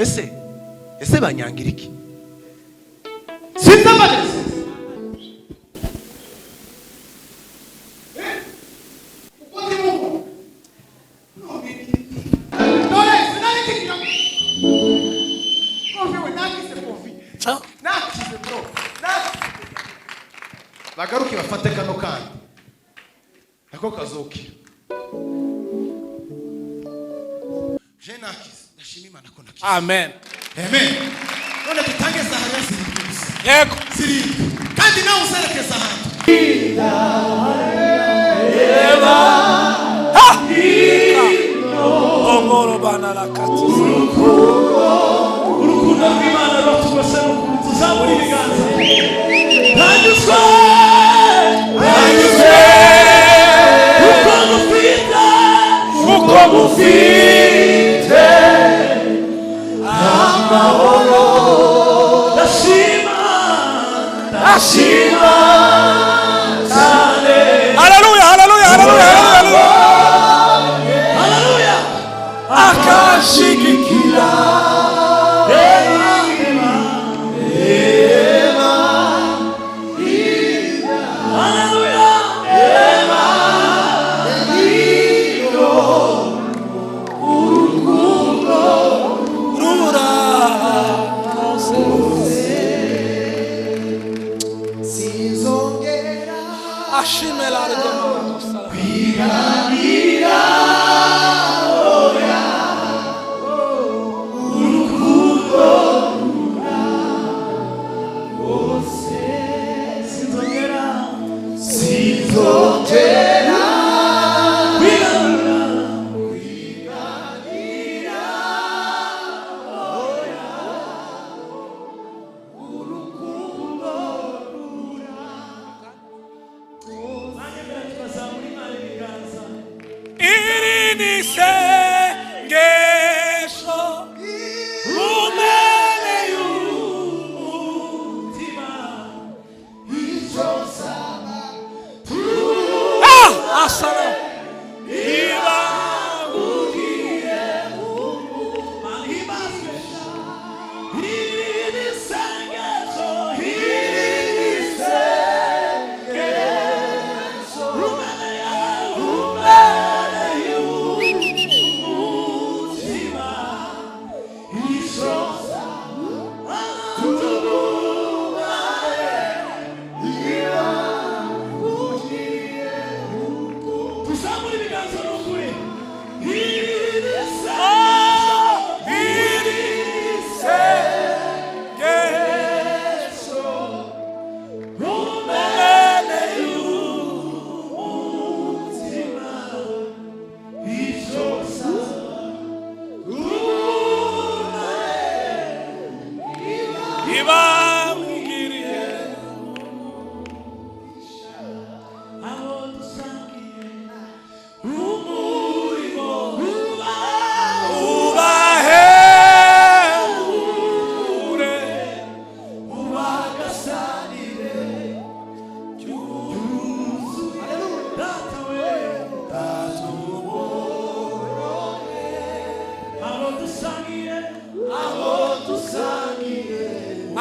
Ese banyangira iki? Sinzabageze. Bagaruke bafate kano kandi nako kazokira. Je nakize, ndashima Imana ko nakize. Amen. Amen. None dutange zahariya zirindwi gusa. Yego. Zirindwi kandi nawe uzerekeza ahantu. Ongoro bana rakati. Urukundo rw'Imana rwatugose n'ukuntu tuzamura ibiganza. Ntanyuzwe, ntanyuzwe, kuko mufite, kuko mufite amahoro. Ndashima, ndashima cyane. Haleluya, haleluya, haleluya, haleluya. Haleluya. Akashigikira.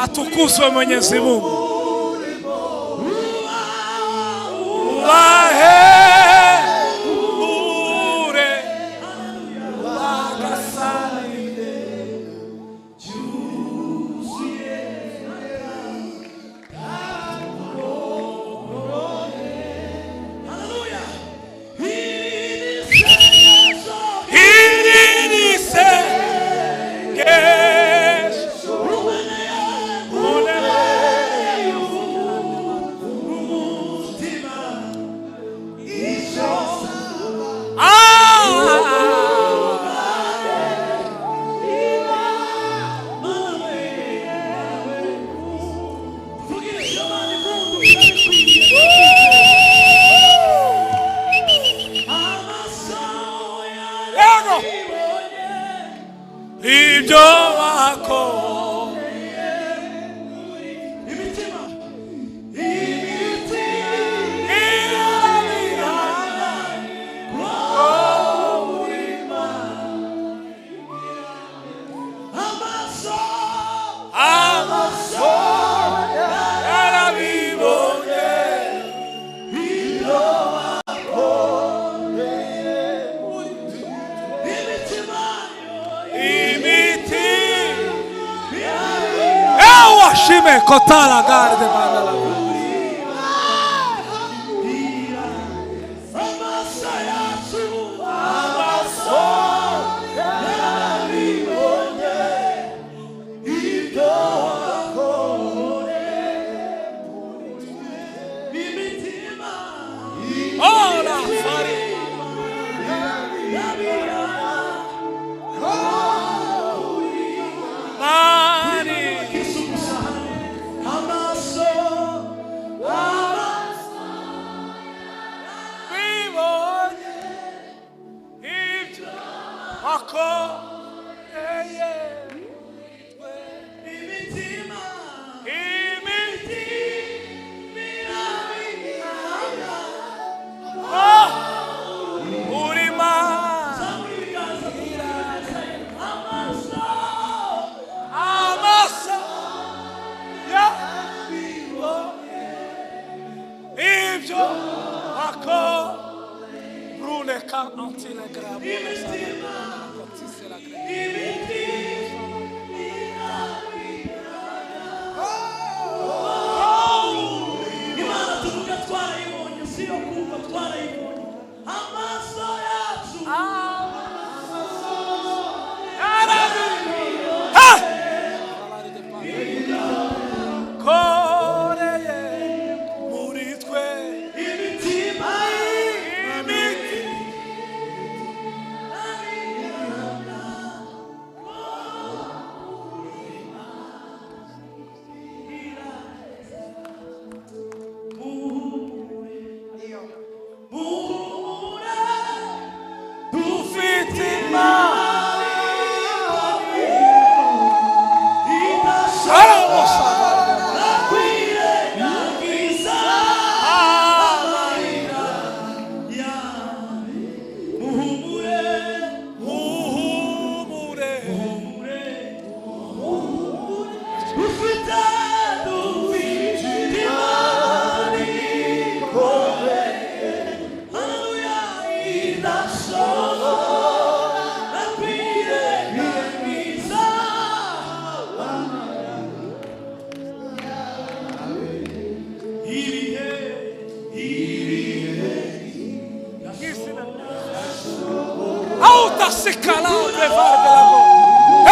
Atukuzwe Mwenyezi Mungu. Dushime kotala garde bandala. Amaso yacu, amaso yarabibonye ibyo wakoreye imitima Ora fari. Mani. amaso amaso Bibonye ibyo wakoreye twe. imitima Imiti irabihamya. oh, urima Amaso amaso yabibonye ibyo wako brune ka antile grabo Imana tuvuga twarayibonye, si yo kumva twarayibonye. Amaso yacu koreye muri twe imitima imiti muhure dufite imana idashobora kwirengagiza amarira yawe. Muhumure, muhumure muhumure, dufite dufite Imana ikomeye. Haleluya, idashobora kwirengagiza ibihe, ibihe. Alta se calar levar de la mão. É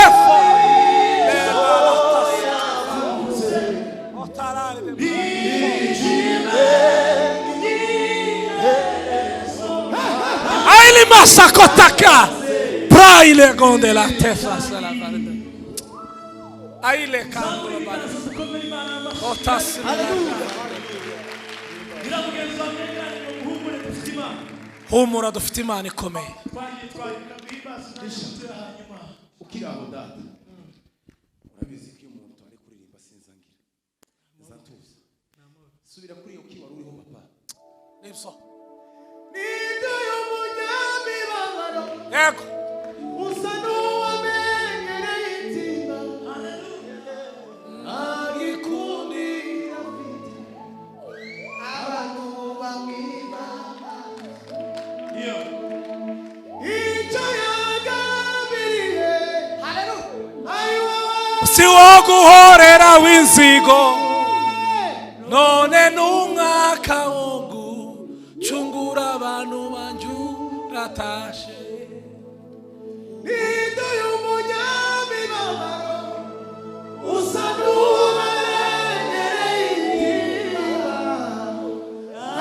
Aile masakotaka. Praile gondela tefa salavare. Aile kandro bana. Otasi. Ngira mugenzi wawe mwegerane ngo muhumure, dufite Imana. Humura dufite Imana ikomeye. Twagiye twandika duhimbaze Imana hanyuma Ukiri aho data, urabizi ko iyo umuntu ari kuririmba sinzangira nza ntuza subira kuri iyo kiwari uriho papa. Nibso. Ninde y'umunyamibabaro Yego. usa n'uwamenyereye intimba agikundira afite abantu bamwiba iyo icyo yagambiriye ari wowe. Si wo guhorera w'inzigo none n'umwaka wo gucungura abantu banjye uratashe. Ninde y'umunyamibabaro usa n'uwamenyereye intimba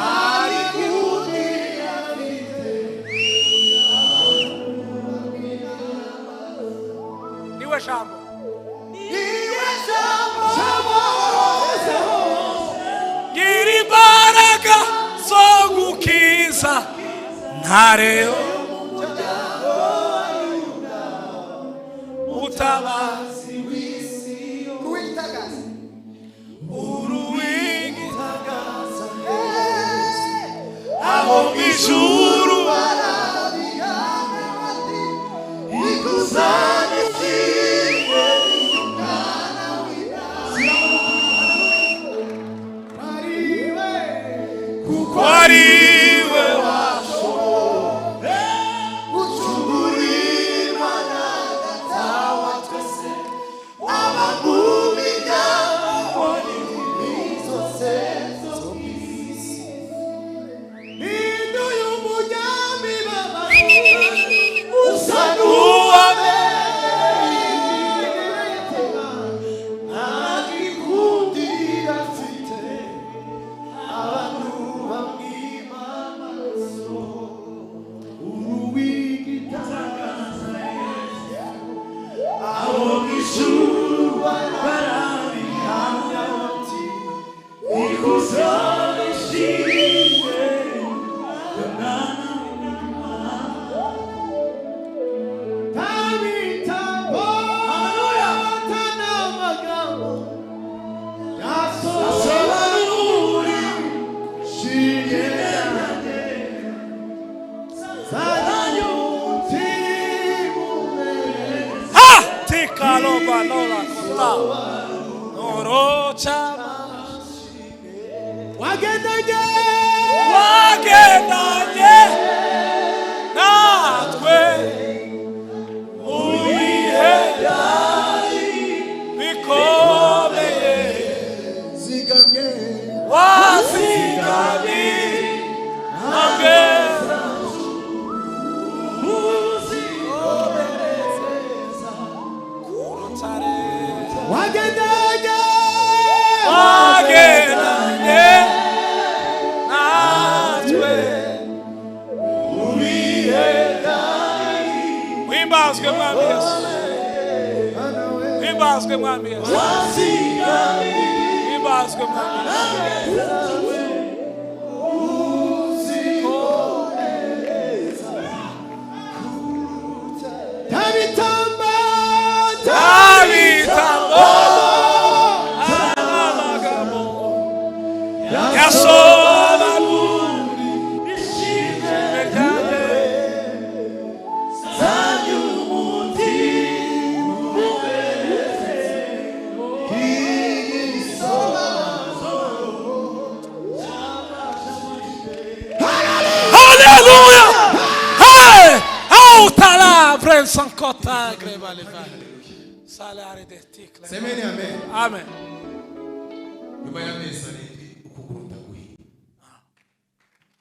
agikundira afite Niwe jambo. niwe jambo hose Gira imbaraga zo gukiza ntareyo mutabazi uwitagaza uruwigitagaza aho mu ijuru kuko ari we Abamumenya Ijuru barabihamya bati ikuzo nishimwe Tabitabo Tanamagambo Yasobanura Shimwe Ha! Tikaloba lola kota. Norocha. Wagendanye Wagendanye natwe mu bihe bikomeye zigamye wazigamye hamwe ku rutare. Wagendanye Wagendanye natwe mu bihe Himbazwe Mwami Yesu, himbazwe Mwami Yesu, himbazwe Mwami Yesu. Tabitamba Tabitabo amagambo yasobanura ishimwe ryanjye. Hallelujah! Hey! Autala prensankota grebaleva. Salare de tikle. Semeni amen. Amen. Nyuma y'amezi 7 ukuguru ndaguhiye.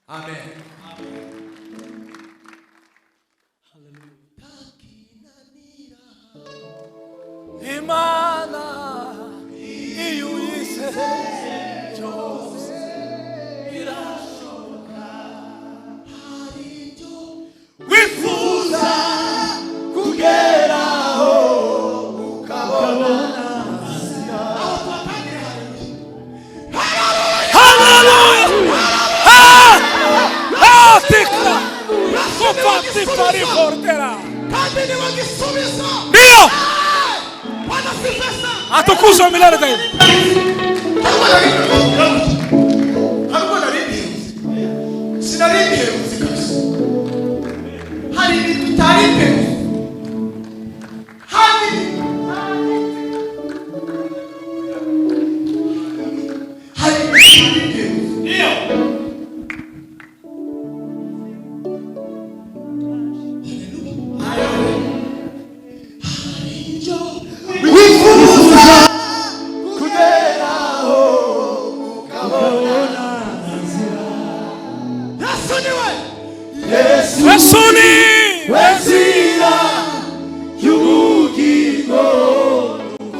Amen. Imana iyo uyise byose birashoboka. Wifuza kugeraho ukabona. Hallelujah! Ah! Ah, tikla! Kupati pari fortera. Kandi niwe gisubizo. Ndio! Bwana sifa sana. Atukuzwe milele daima. Ntabwo nari mbiherutse, sinari mbiherutse kabisa. Hari ibintu bitari mbiherutse, hari ibintu bitari mbiherutse. Wifuza kugeraho ukabona Yesu niwe Yesu Yesu ni wezira y'ubugingo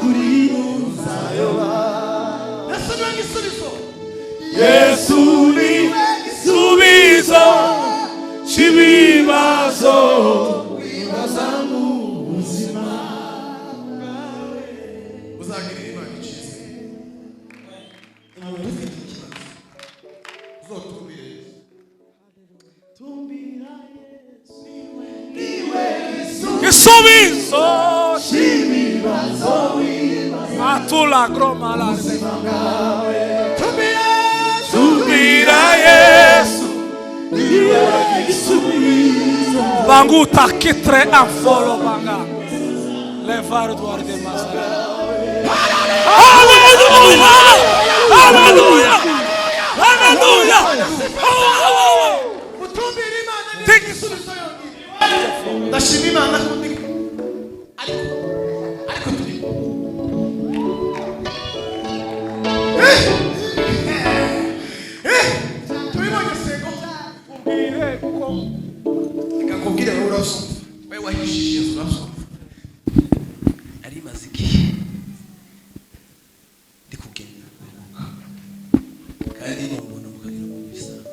kuri uzayoba. Yesu niwe gisubizo. Yesu ni gisubizo cy'ibibazo. Wibaza mu buzima. Uzagirira Imana icyizere. Umuntu ufite ikibazo uzotumbire Yesu. Gisubizo cy'ibibazo wibaza atula groma la Tumbira Tumbira Yesu niwe gisubizo. Banguta kitre afolo banga levar do de masa. Hallelujah! Hallelujah! Hallelujah! Utumbira Imana niwe gisubizo yonyine. Ndashima Imana ko ndi ariko turi tubibonye sengo. Reka nkubwire, wowe urasumva, wowe wahishije inzu urasumva. Nari maze igihe ndi kugenda kandi mubona mukagira ngo ni ibisanzwe.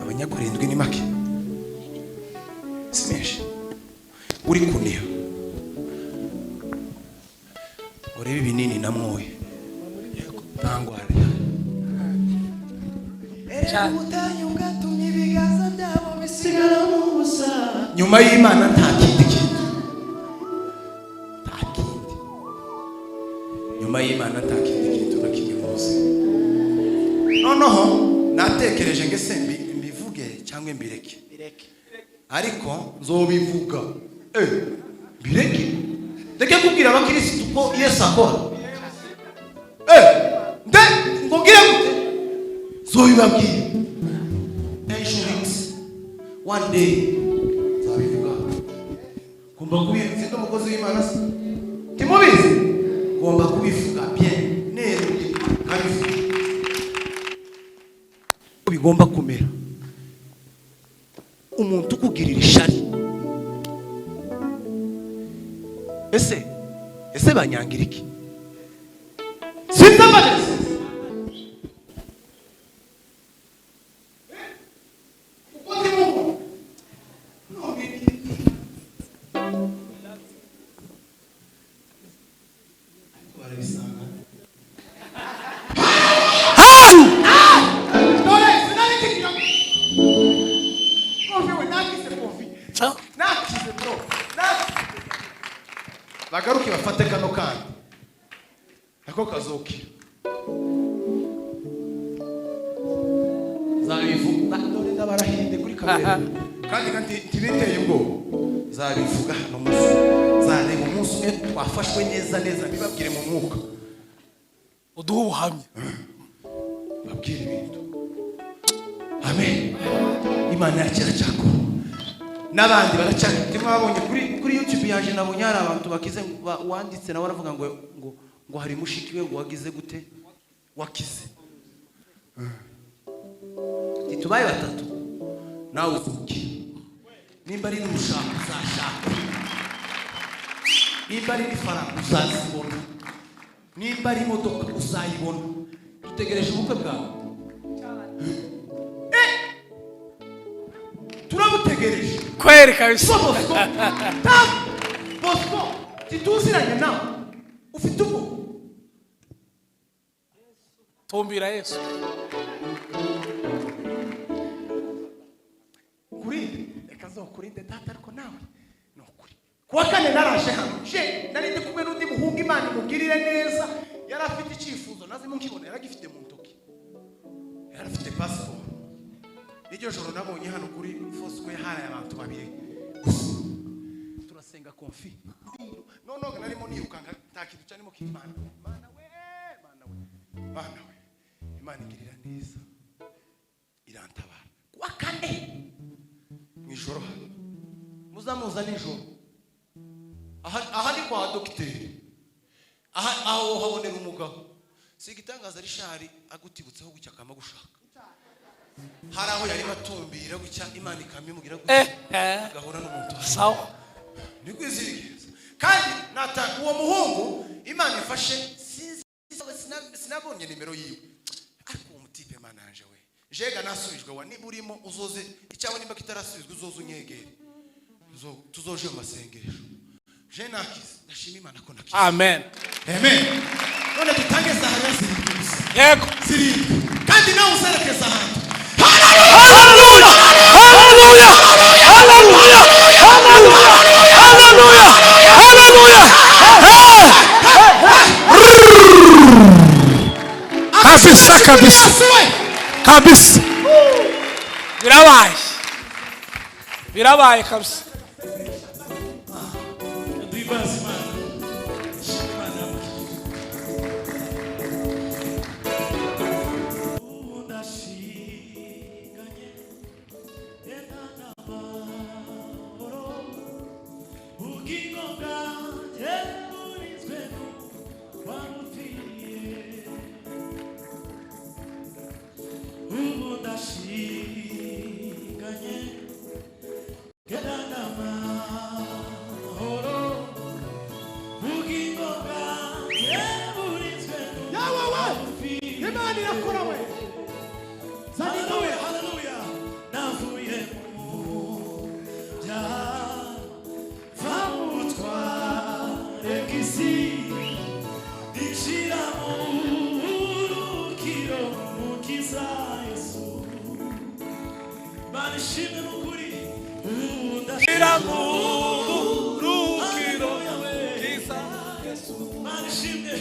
Abanyakurindwi ni make, si menshi. Uri kuniha Urebe ibinini namwoye ntangwara. Nyuma y'Imana nta kindi kintu, nta kindi. Nyuma y'Imana nta kindi kintu na kimwe mu buzima. Noneho natekereje ngo ese mbivuge cyangwa mbireke, ariko nzobivuga. Mbireke ndeke kubwira abakirisitu ko Yesu akora. Nde ngo ngire gute? Nzobibabwira insurance one day, nzabivuga. Ngomba kubivuga, sindi umukozi w'Imana se ntimubizi? Ngomba kubivuga bien neruye nkabivuga bigomba kumera. Umuntu ukugirira ishari, ese banyangira iki? Sinzi. Uko ndi mubi. No, ariko barabisanga. Dore sinari kigira. Kofi we, nakize kofi. Nakize bro. Nakize. Bagaruke bafate kano kandi nako kazokira. Zabivuga, dore ndabarahinde kuri kamera kandi kandi ntibiteye ubwoba. Zabivuga hano munsi, zareba umunsi umwe twafashwe neza neza, bibabwire mu mwuka. Uduhe ubuhamya. Babwire ibintu. Amen. Imana yacu iracyakora n'abandi baracyari. Ntimwabonye kuri YouTube yaje? Nabonye hari abantu bakize, wanditse nawe aravuga ngo hari mushiki we ngo wagize gute, wakize. Ati tubaye batatu, nawe uzuke. Nimba ari n'urushaka uzashaka, nimba ari n'ifaranga uzazibona, nimba ari imodoka uzayibona. Dutegereje ubukwe bwawe. Turabutegereje. Kweli kabisa. So Bosco, ta Bosco, tituziranye nawe, ufite ubwo Tumbira Yesu. Kurinde, reka nzokurinde data. Ariko nawe ni ukuri, kuwa kane naraje hano, je nari ndi kumwe n'undi muhungu, Imana imugirire neza, yari afite icyifuzo nazimo nkibona yaragifite mu ntoki, yari afite pasiporo. N'iryo joro nabonye hano kuri Foursquare hari abantu babiri gusa, turasenga konfi. Noneho narimo nirukanka, nta kintu cyarimo k'Imana. Mana we, Mana we, Mana we! Imana igirira neza, irantabara. Kuwa kane mu ijoro hano, muzamuza nijoro aha ni kwa dogiteri, aha aho habonera umugabo. Si igitangaza Rishari agutibutseho gutya akama gushaka. Hari aho yarimo atumbira gutya, Imana ikamimubwira gutya, agahura n'umuntu. Sawa. Ntikwizirigiza kandi nata uwo muhungu Imana ifashe. Sinzi, sinabonye nimero yiwe, ariko uwo mutipe, Mana yanje we, jega nasubijwe wa. Niba urimo uzoze icyawe, nimba kitarasubizwa uzoze unyegere. Tuzoje mu masengesho. Je nakize, ndashima Imana ko nakize. Amen. Amen. None dutange zahariya zirindwi gusa. Yego. Zirindwi, kandi nawe uzerekeza ahantu. Haleluya, haleluya, haleluya, haleluya, haleluya, haleluya! Kabisa kabisa kabisa, birabaye, birabaye kabisa. Duhimbaze Imana. Shima Imana yamukijije. Ubu ndashinganye, enda n'amahoro, ubugingo bwanjye burinzwe n'uwamupfiriye. Ubu ndashinganye, enda n'amahoro, ubugingo bwanjye burinzwe Yawe we! n'uwamupfiriye. Imana irakora we! Haleluya, haleluya. Navuye mu byaha, mva mu butware bw'isi. Nishira mu buruhukiro mukiza Yesu. Mana ishimwe n'ukuri, ubu Nishira mu buruhukiro mukiza Yesu. Mana ishimwe,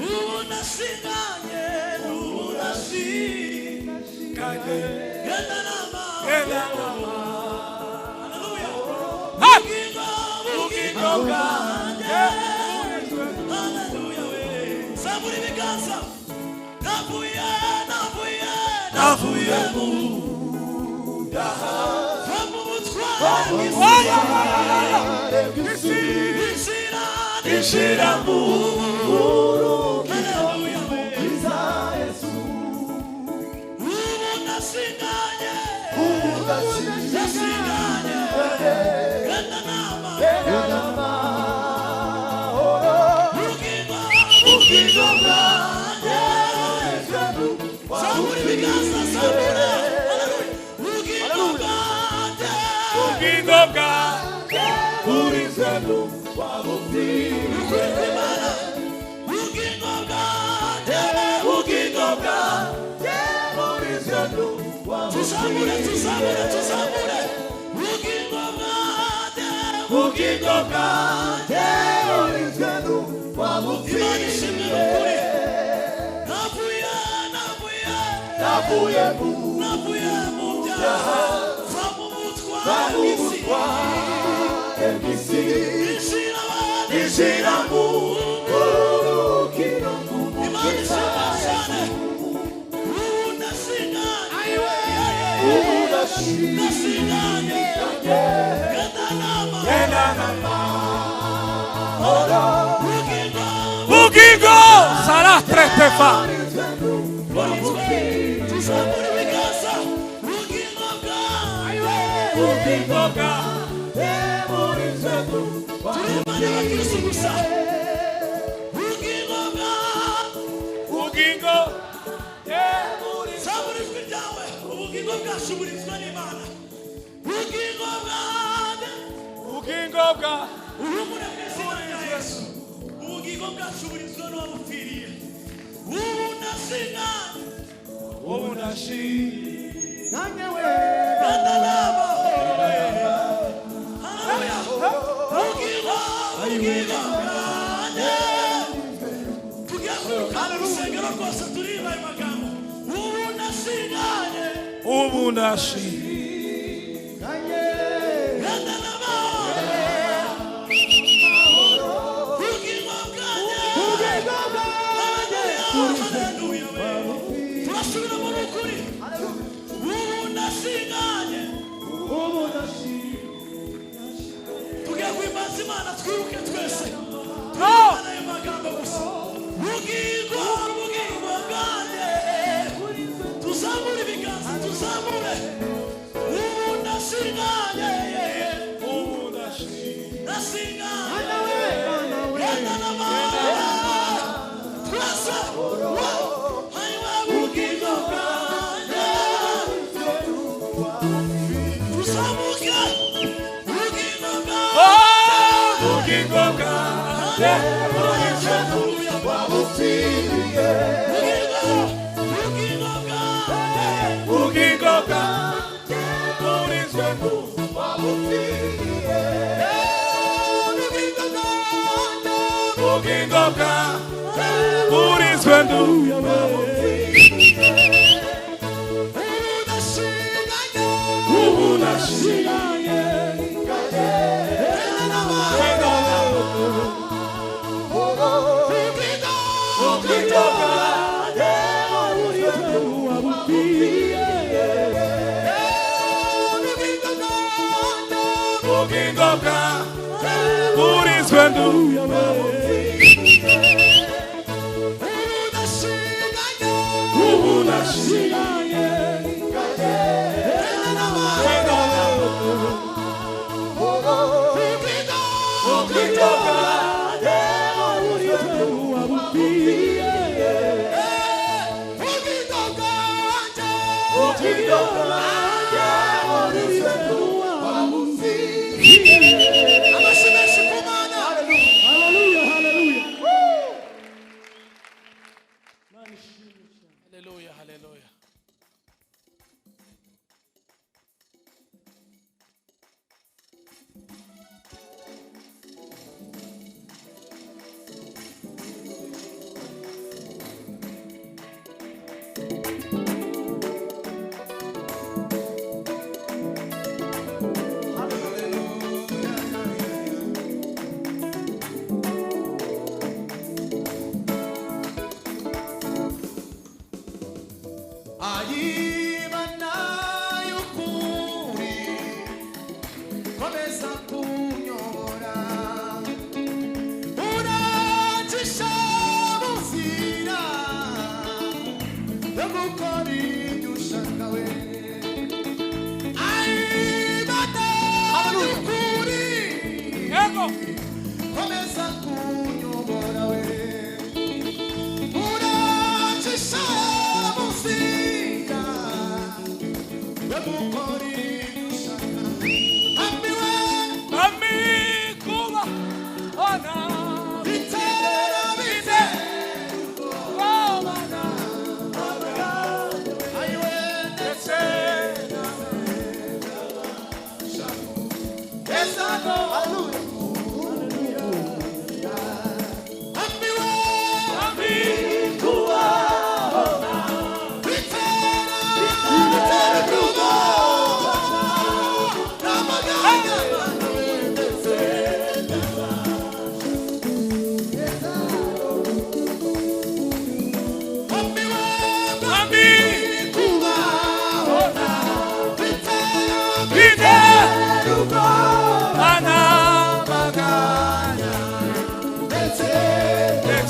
ubu ndashinganye, ubu ndashinganye. Genda n'amahoro. Genda n'amahoro. Haleluya. Ha! Ubugingo, ubugingo bwanjye. Haleluya we. Zamura ibiganza. Navuye, navuye, navuye mu byaha. Va mu butware bw'isi. Inzira, inzira mu Haleluya we. Ubu ndasinganye, ndasinganye. Genda n'amahoro. Ubugingo, ubugingo bwanjye. Zamura ibiganza, zamura. Haleluya. Ubugingo bwanjye. Ubugingo bwanjye Ukuri kw'Imana. Ubugingo bwanjye, ubugingo bwanjye. Tuzamure, tuzamure, tuzamure. Ubugingo bwanjye, ubugingo bwanjye. Imana ishimwe n'ukuri. Navuye, navuye, navuye mu byaha. Va mu butware bw'isi. Injira abandi, injira mu Imana ishimwe cyane. Ubu ndasinganye, ndasinganye. Genda n'amahoro. Ubugingo, Ubugingo sara tretefa. tuzamura ibiganza. Ubugingo bwanjye. Ubugingo bwanjye Turi abakristo gusa. Ubugingo bwanjye. Ubugingo Zamura ijwi ryawe. Ubugingo bwacu burinzwe n'Imana. Ubugingo bwanjye. Ubugingo bwa Uhumure mu izina rya Yesu. Ubugingo bwacu burinzwe n'uwabupfiriye. Ubu ndasinganye. Ubu ndashimye Genda n'amahoro. Haleluya. Ubugingo, ubugingo bwanjye. Tugiye kwiruka mu rusengero rwose turirimba ayo magambo. Ubu ndasinganye. Ubu ndashimye Genda n'amahoro. Ubugingo bwanjye. Haleluya, haleluya. Turasubira mu ukuri. Ubu ndasinganye. Tugiye guhimbaza Imana twibuke twese. Twibukane ayo magambo gusa. Ubugingo, ubugingo bwanjye. Tuzamure ibiganza, tuzamure. Ubu ndasinganye. Ubu ndashimye Ndasinganye. Genda n'amahoro. Twese. Hanyuma ubugingo bwanjye. Tuzamuke. Ubugingo bwanjye. Ubugingo bwanjye Ubugingo bwanjye burinzwe Ubugingo bwanjye burinzwe Ubu ndashimye Ubugingo bwanjye Ubugingo bwanjye burinzwe Ubu ndashimye Ubugingo bwanjye Amashyi menshi ku Mana.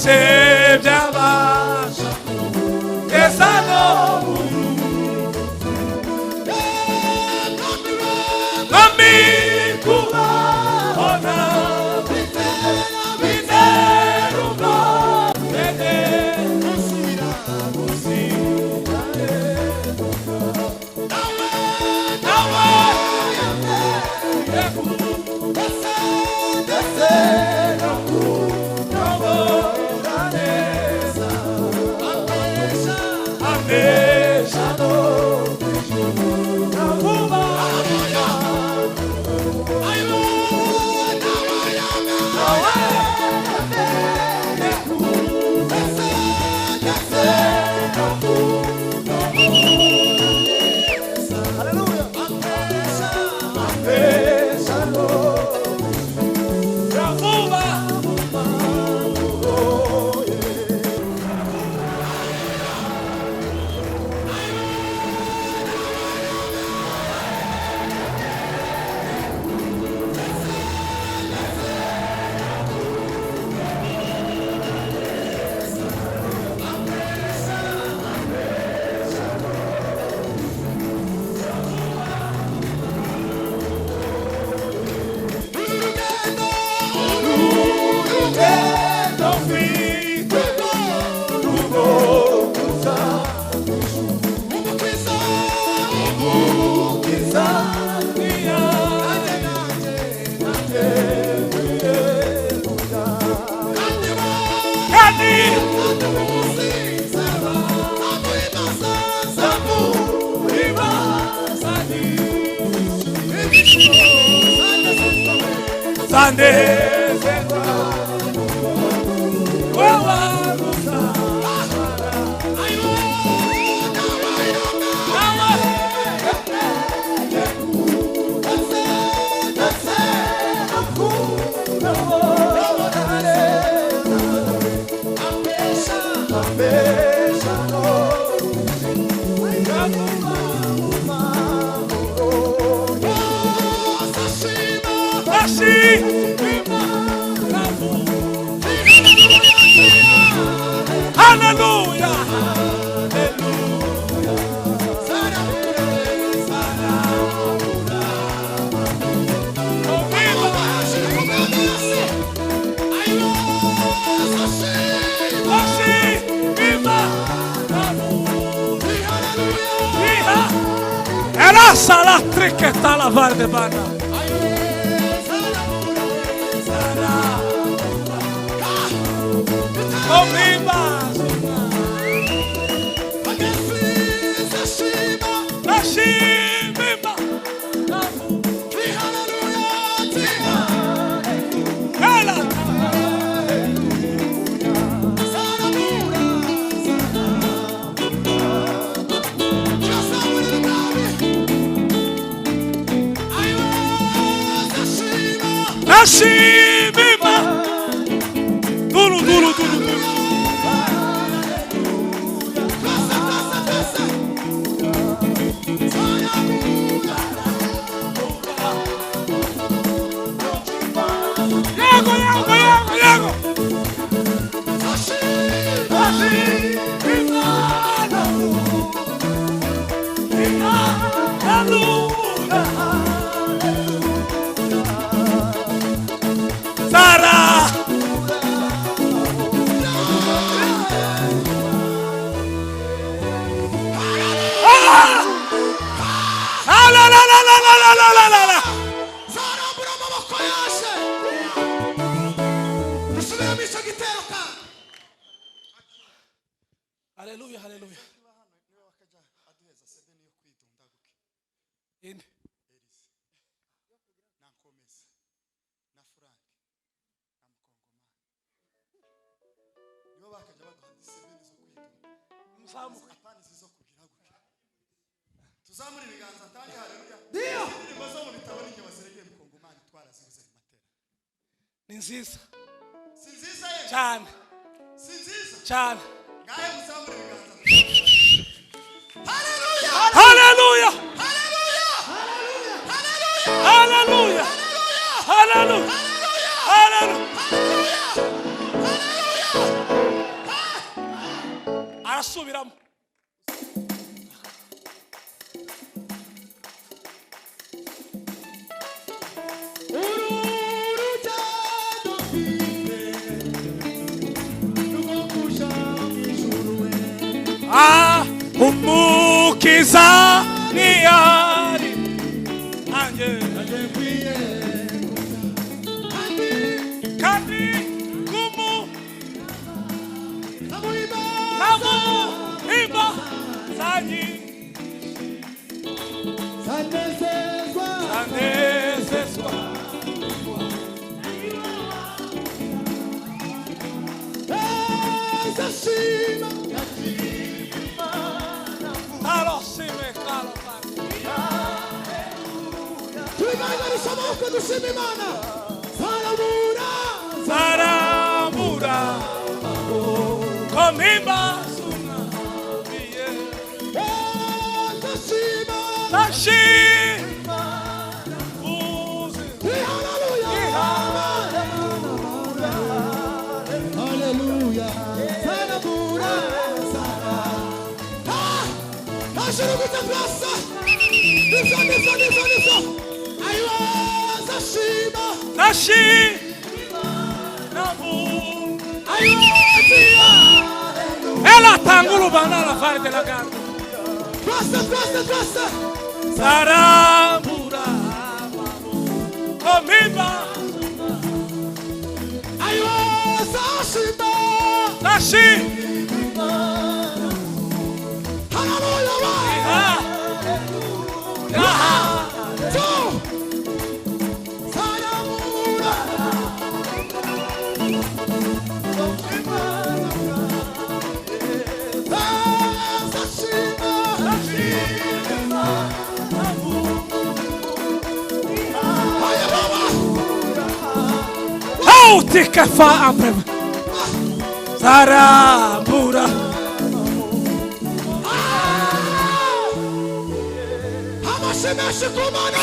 Bike byabasha kugeza no Mami kubona bitera ubwoba Haleluya, haleluya. Inde. Tuzamura ibiganza ntange haleluya. Ndio. Indirimbo zo mu bitabo ninjye waseregeye mukongomani twarazibuze mu matera. Ni nziza. Si nziza ye? Cyane. Si nziza? Cyane. Ngahe muzamura ibiganza. Haleluya. Haleluya. Haleluya. Haleluya. Haleluya. Haleluya. Haleluya. Haleluya. Umukiza ntiyari nanjye kandi kumu namuhimba zanyi zanezezwa Arosime kalo Tubigaragarisha amaboko dushima Imana. Zarabura Zarambura komimba sunamiye ndashima. Tashi uzi Haleluya. Zarabura Hashira guta plasa. Nivyo nivyo nivyo nivyo. Ayiwa zashima. Tashi nabu Ayiwa ziya. Ela tangulu banana fare della gamba Plasa plasa plasa. Zarambura komimba Ayiwa zashima. Tashi Haleluya. One, ah ah two. Zarabura. Zashima. Oh, ti che fa apre Zarambura Amashyi ku Mana.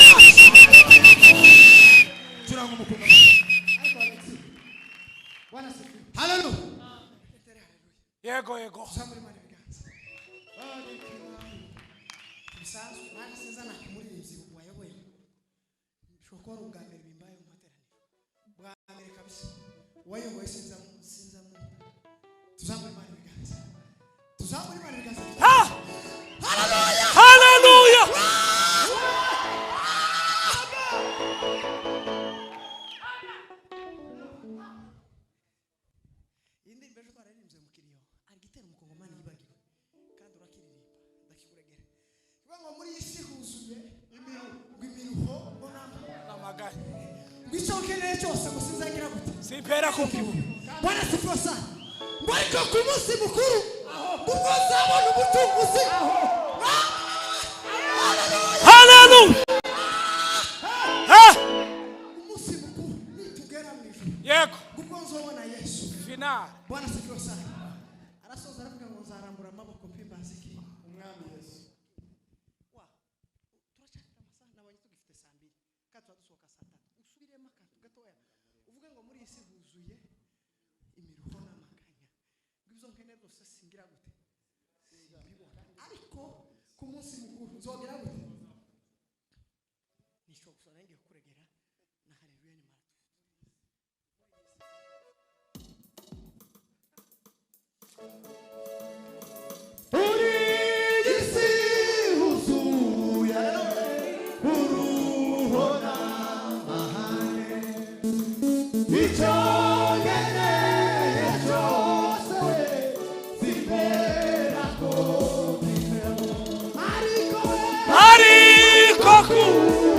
Turanga umukunga. Bwana asifiwe. Haleluya. Yego yego Tuzamure Imana ibiganza. Bisanzwe nanjye sinza nta kumuririmbyi wayoboye. Bishobora kuba ari ubwa mbere bimbaye mu materaniro. Bwa mbere kabisa. Uwayoboye sinza sinza mu. Tuzamure Imana ibiganza. Tuzamure Imana ibiganza. Ah! Haleluya! Iyi ndirimbo ejo twararirimbye mu kiriyo. Ari gitera umukongomani yibagiwe. Kandi urakiririmba. Ndakikuregera. Kivuga ngo muri iyi si huzuye imiruho. Ngo imiruho ngo namba. Namagari. Ngo icyo ukeneye cyose ngo sinzagira gute. Simpera kukibu. Bwana asifiwe sana. Ngo ariko ku munsi mukuru ubwo uzabona umutunguzi. Haleluya! Ah! Umunsi mukuru nitugera mu ijuru Yego. ubwo nzobona Yesu. Finale. Bwana asifiwe sana. Arasoza aravuga ngo nzarambura amaboko mpimbaze iki Umwami Yesu. wa turacyafite amasaha nabonye tugifite saa mbiri kandi tuba dusohoka saa tatu usubiremo akantu gatoya uvuge ngo muri iyi si huzuye imiruho n'amaganya ngo ibyo nkeneye byose singira gute simbibona ariko ku munsi mukuru nzongera gute nicyo gusa nari ngiye kukuregera na haleluya nyuma Uri isi huzuye uruho n'amahane. Icyo nkeneye cyose zibera ko bimera. Ariko we Ariko ku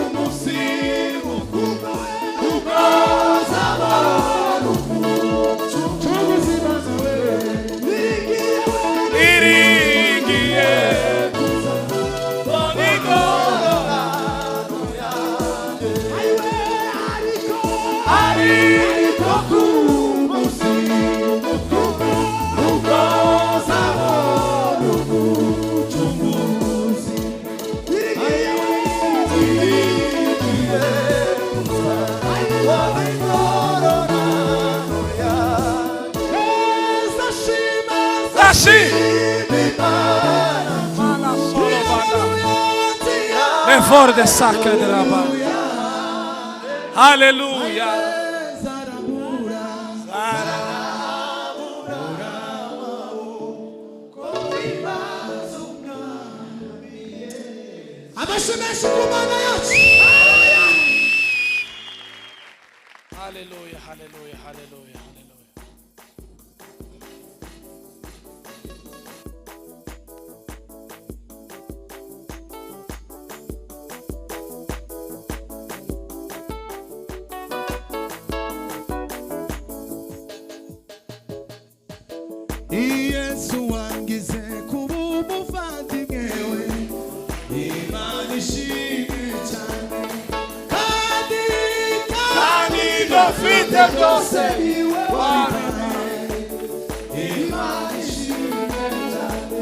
umunsi mukuru ubwo uzabona umucunguzi maze we niringiye we niringiye Bonigorora ariko ku munsi mukuru ubwo uzabona umucunguzi niringiye we niringiye ingororano yanjye zashima Tashi Imana Mana solo bana. L'effort de sacre de la bana. Alléluia. Zarabura Zara. Amashyi menshi ku Mana yacu. Haleluya, haleluya, haleluya, haleluya. Yesu wangize kuba umuvandimwe we, Imana ishimwe cyane, kandi Kandi ibyo mfite byose niwe wabimpaye. Imana ishimwe cyane,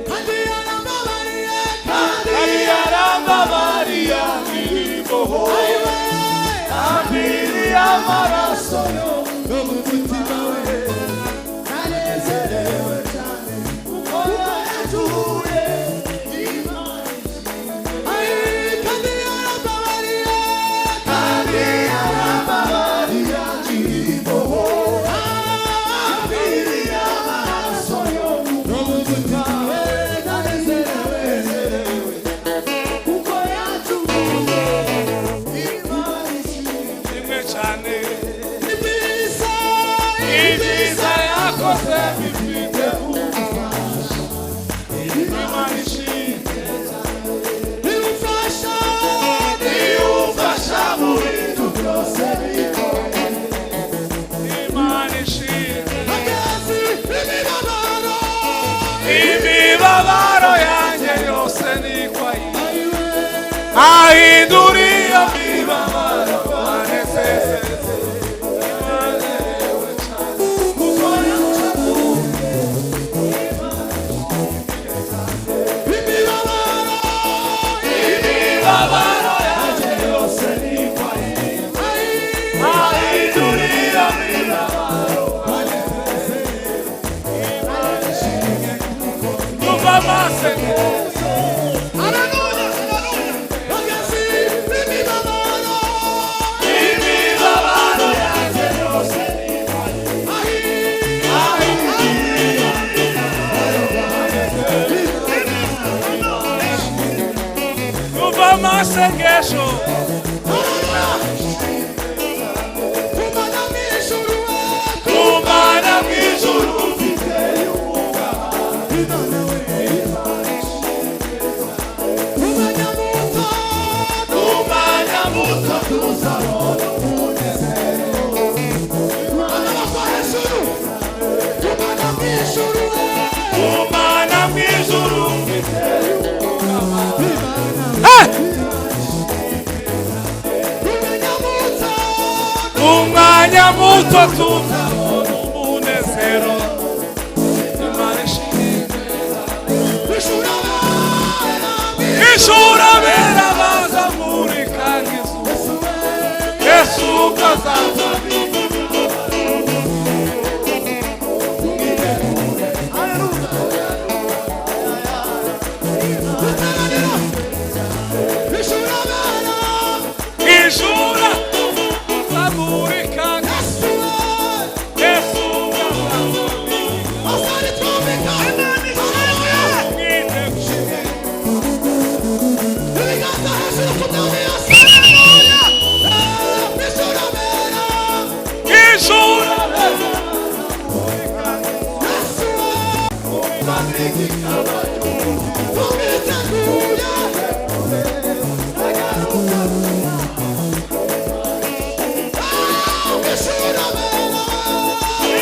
kandi yarambabariye, kandi kandi yarambabariye indirimbo ayiwe ambiriye amaraso yo mu mutima we, nanezerewe cyane kuko yacuye. Imana ishimwe, kandi yarambabariye, kandi yarambabariye indirimbo ambiriye amaraso yo mu mutima we, nanezerewe kuko yacuye. Imana ishimwe. Rimwe cyane. Ibyiza, Ibyiza yakoze bifite ubufasha. Imana ishimwe. Niwufasha, Niwufasha mu bintu byose bigoye. Imana ishimwe. Hageze imibabaro, Imibabaro yanjye yose nikwa ayiwe, ahindura iyo mibabaro anezeze. Kuko yacuye. Imibabaro, Imibabaro yanjye yose nikwa ahindura iyo mibabaro. Tuva amasengesho. Haleluya, haleluya. Hageze imibabaro, Imibabaro yanjye yose tuva amasengesho. Kumana mw'ijuru we, Kumana mu ijuru. Kumanya muto, Kumana muto tuzabona umunezero. Amaboko hejuru, kumana mw'ijuru we, Kumana mu ijuru. Kumanya muto, Umwanya muto tuzabona umunezero. Imana ishimwe. ijuru abera, Ijuru abera bazamurika nk'izuba. Yesu ubwo azaza. Ijuru abera, Ijuru bazamurika Yesu we, Yesu ubwo azaza. Asari twambika, haleluya. Ibiganza hejuru ku myami yose, haleluya. Ijuru abera, Ijuru abera Yesu we, tumiteguye. Ijuru abera,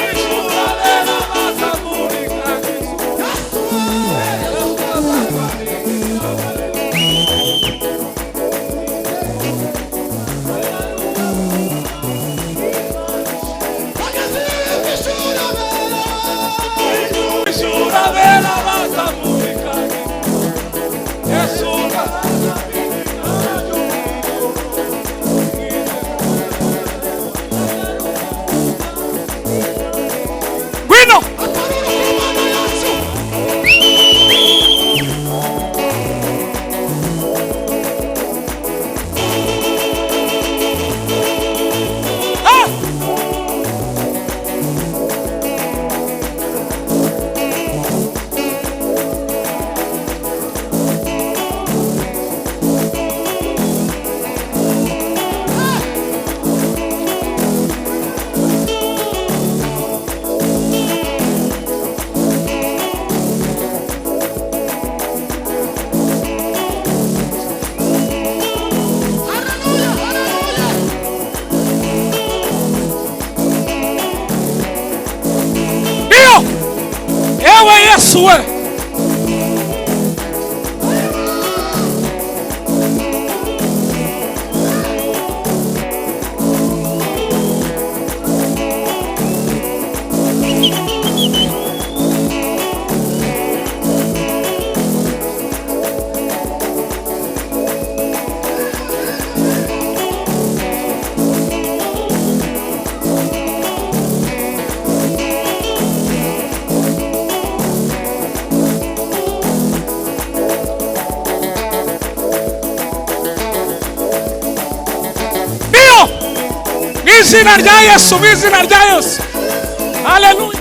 Ijuru abera bazamurika nk'izuba. Yesu we. Ijuru abera bazamurika. Yesu we. Ndiyo, mu izina rya Yesu, mu izina rya Yesu. Haleluya.